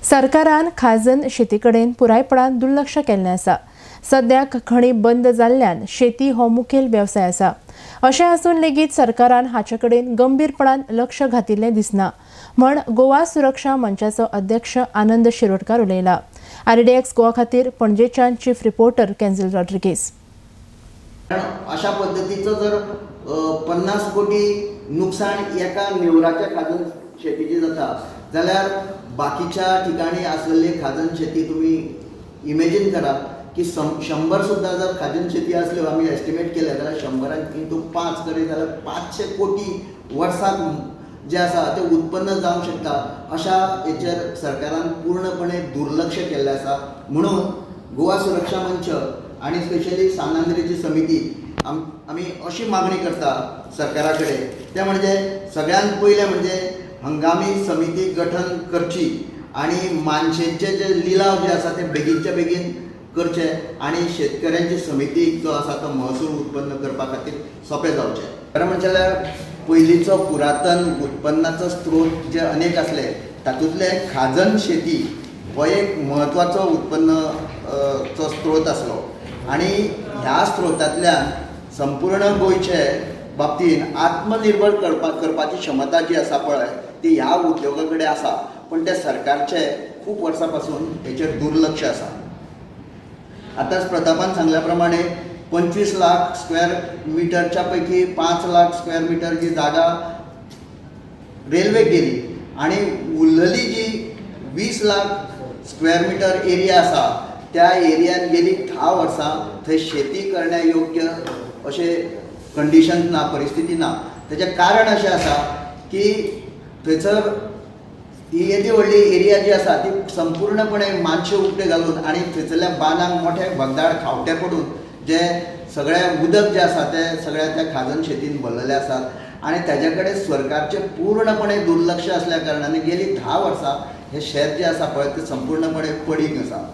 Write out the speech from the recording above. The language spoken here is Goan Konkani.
सरकारान खाजन शेती कडेन पुरायपणान दुर्लक्ष केल्लें आसा. सद्याक खणी बंद जाल्ल्यान शेती हो मुखेल वेवसाय आसा. अशें आसून लेगीत सरकारान हाचे कडेन गंभीरपणान लक्ष घातिल्लें दिसना म्हण गोवा सुरक्षा मंचाचो अध्यक्ष आनंद शिरोडकार उलयला. आरडीएक्स गोवा खातीर पणजेच्यान चीफ रिपोर्टर कॅन्झिल रॉड्रिगेज. कारण अशा पद्दतीचो जर 50 कोटी नुकसाण एका नेवराच्या खाजन शेतीची जाता जाल्यार बाकीच्या ठिकाणी आसलेली खाजन शेती तुमी इमेजीन करा की 100 सुद्दां जर खाजन शेती आसल्यो, आमी एस्टिमेट केल्या जाल्यार 100 इंटू 5 करीत जाल्यार 500 कोटी वर्साक जे आसा ते उत्पन्न जावंक शकता. अशा हेचेर सरकारान पूर्णपणे दुर्लक्ष केल्लें आसा. म्हणून गोवा सुरक्षा मंच आनी स्पेशली सान आंद्रेची समिती आमी अशी मागणी करता सरकारा कडेन, तें म्हणजे सगळ्यांत पयलें म्हणजे हंगामी समिती गठन करची आनी मानशेंचे जे लिलाव जे आसा ते बेगीनच्या बेगीन करचे आनी शेतकऱ्यांची समितीक जो आसा तो महसूल उत्पन्न करपा खातीर सोंपें जावचें. खरें म्हणचें जाल्यार पयलींचो पुरातन उत्पन्नाचो स्त्रोत जे अनेक आसले तातूंतले खाजन शेती हो एक म्हत्वाचो उत्पन्न चो स्त्रोत आसलो आनी ह्या स्त्रोतांतल्यान संपूर्ण गोंयचे बाबतीन आत्मनिर्भर करपाची क्षमता जी आसा पळय ती ह्या उद्योगा कडेन आसा, पूण ते सरकारचे खूब वर्सां पासून हेचेर दुर्लक्ष आसा. आतांच प्रतापान सांगल्या प्रमाणे 25 लाख स्क्वेअर मिटरच्या पैकी 5 लाख स्क्वेअर मिटर जी जागा रेल्वेक गेली आनी उरलेली जी 20 लाख स्क्वेअर मिटर एरिया आसा त्या एरियान गेली 10 वर्सां थंय शेती करण्या योग्य अशें कंडिशन ना, परिस्थिती ना. तेजें कारण अशें आसा की थंयसर ही येदी व्हडली एरिया जी आसा ती संपूर्णपणे मानशे उपटे घालून आनी थंयसरल्या बांदांक मोठे भगदाड खावटे पडून जे सगळें उदक जें आसा तें सगळ्या त्या खाजन शेतीन भरलेलें आसा आनी तेजे कडेन सरकारचें पूर्णपणे दुर्लक्ष आसल्या कारणान गेली 10 वर्सां हें शेत जें आसा पळय तें संपूर्णपणे पडींग आसा.